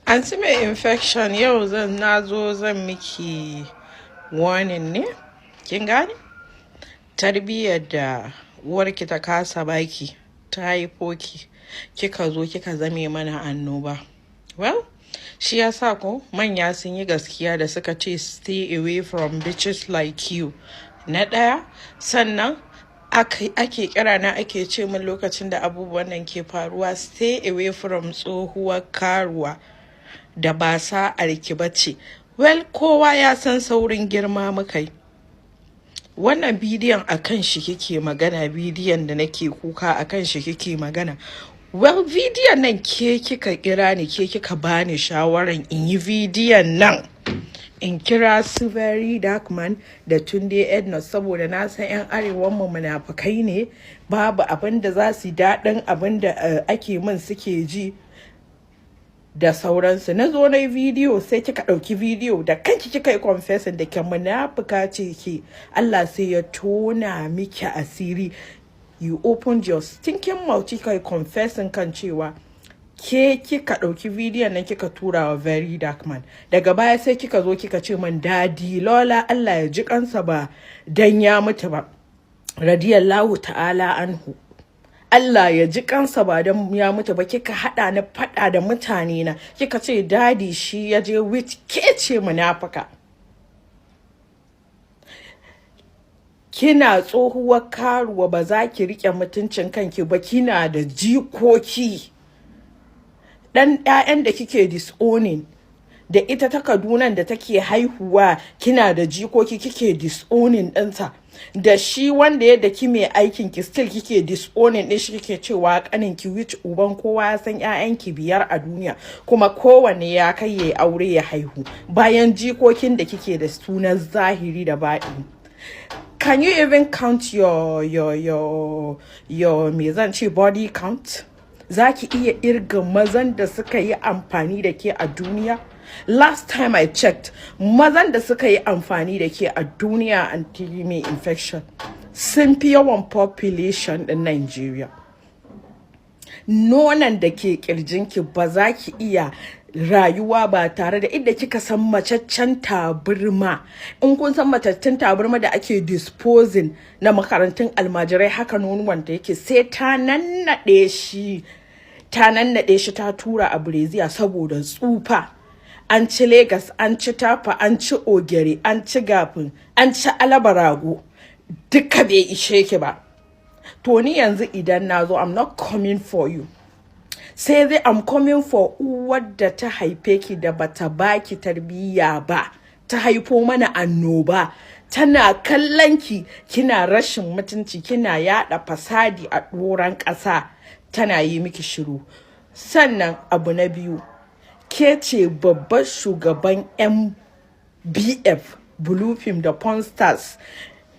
Anti mai infection, yau zan nazo zan miki warning ne, kin gane? Tarbiyyar da uwarki ta kasa baki, ta haifo ki, kika zo kika zame mana annoba. Well, shi yasa ko manya sun yi gaskiya da suka ce, "Stay away from bitches like you." Na ɗaya, sannan ake kira na, ake ce min lokacin da abubuwan nan ke faruwa, "Stay away from tsohuwar karuwa da ba sa'arki ba ce." Well, kowa ya san saurin girma muka yi. Wannan bidiyon a kan shi kike magana, bidiyon da nake kuka a kan shi kike magana. Well, bidiyon nan ke kika kira ni, ke kika bani shawaran in yi bidiyon nan. In kira su Very Dark Man da Tunde Ednut, saboda na san 'yan arewan mu munafukai ne, babu abin da za su daɗin abin da ake min suke ji da sauransu. Na zo na yi bidiyo, sai kika ɗauki bidiyo da kanki kika yi confessing da ke munafuka ce ke. Allah sai ya tona miki asiri. You opened your stinking mouth, kika yi confessing kan cewa ke kika ɗauki bidiyon nan kika tura wa Very Dark Man. Daga baya sai kika zo kika ce man Daddy Lola, Allah ya ji kansa ba dan ya mutu ba, radiyallahu ta'ala anhu, Allah ya ji kansa ba don ya mutu ba. Kika hada na fada da mutane na, kika ce Daddy shi ya je, which ke ce munafuka. Kina tsohuwar karuwa, ba za ki rike mutuncin kanki ba. Kina da jikoki, dan ƴaƴan da kike disowning da ita ta Kadunan da take haihuwa, kina da jikoki kike disowning ɗinta, da shi wanda ya daki mai aikin ki, still kike disowning ɗin shi, kike cewa kanin ki, which uban kowa ya san ƴaƴan ki biyar a duniya, kuma kowanne ya kai ya aure ya haihu, bayan jikokin da kike da sunan zahiri da baɗi. Can you even count your me zan ce, body count? Za ki iya irga mazan da suka yi amfani da ke a duniya? Last time I checked, mazan da suka yi amfani da ke a duniya, anti mai infection, sun fi yawan population din Nigeria. Nonon da ke kirjinki, ba za ki iya rayuwa ba tare da inda kika san macaccen taburma. In kun san macaccen taburma da ake disposing na makarantun almajirai, haka nonuwanta yake. Sai ta nannaɗe shi, ta nannaɗe shi, ta tura a brassiere saboda tsufa. An ci Legas, an ci Tafa, an ci Ogere, an ci Gafin, an ci Alabarago, duka bai ishe ki ba. To, ni yanzu idan na zo, I'm not coming for you, sai dai I'm coming for uwar da ta haife ki da bata baki tarbiyya ba, ta haifo mana annoba. Tana kallon ki kina rashin mutunci, kina yada fasadi a doron ƙasa, tana yi miki shiru. Sannan abu na biyu, ke ce babbar shugaban MBF, blue film da porn stars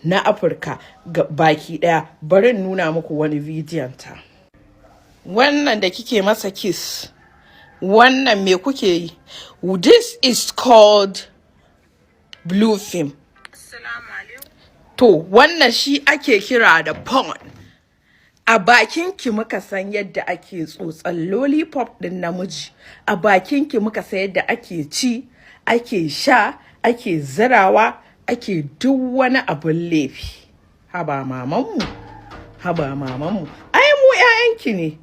na Afirka baki daya. Bari nuna muku wani bidiyon ta. Wannan da kike masa kiss, wannan me kuke yi? This is called blue film. To, wannan shi ake kira da porn. A bakinki muka san yadda ake tsotsan lollipop din namiji. A bakinki muka san yadda ake ci, ake sha, ake zirawa, ake duk wani abun laifi. Haba mamanmu, haba mamanmu, ai mu 'ya'yanki ne,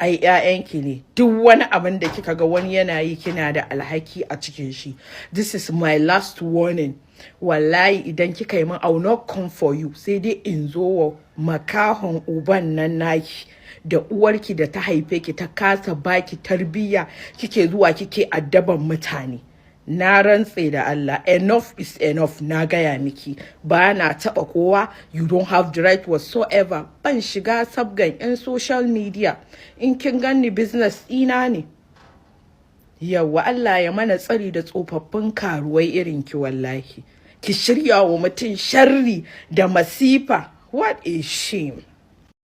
ai 'ya'yanki ne. Duk wani abin da kika ga wani yana yi, kina da alhaki a cikin shi. This is my last warning. Wallahi idan kika yi min, I will not come for you, sai dai in zo wa makahon uban nan naki da uwarki da ta haife ki ta kasa baki tarbiyya, kike zuwa kike addaban mutane. Na rantse da Allah, enough is enough. Na gaya miki, ba na taba kowa. You don't have the right whatsoever. Ban shiga sabgan 'yan social media. In kin ganni, business ina ne. Yawa, Allah ya mana tsari da tsofaffin karuwai irin ki. Wallahi ki shirya wa mutum sharri da masifa. What a shame.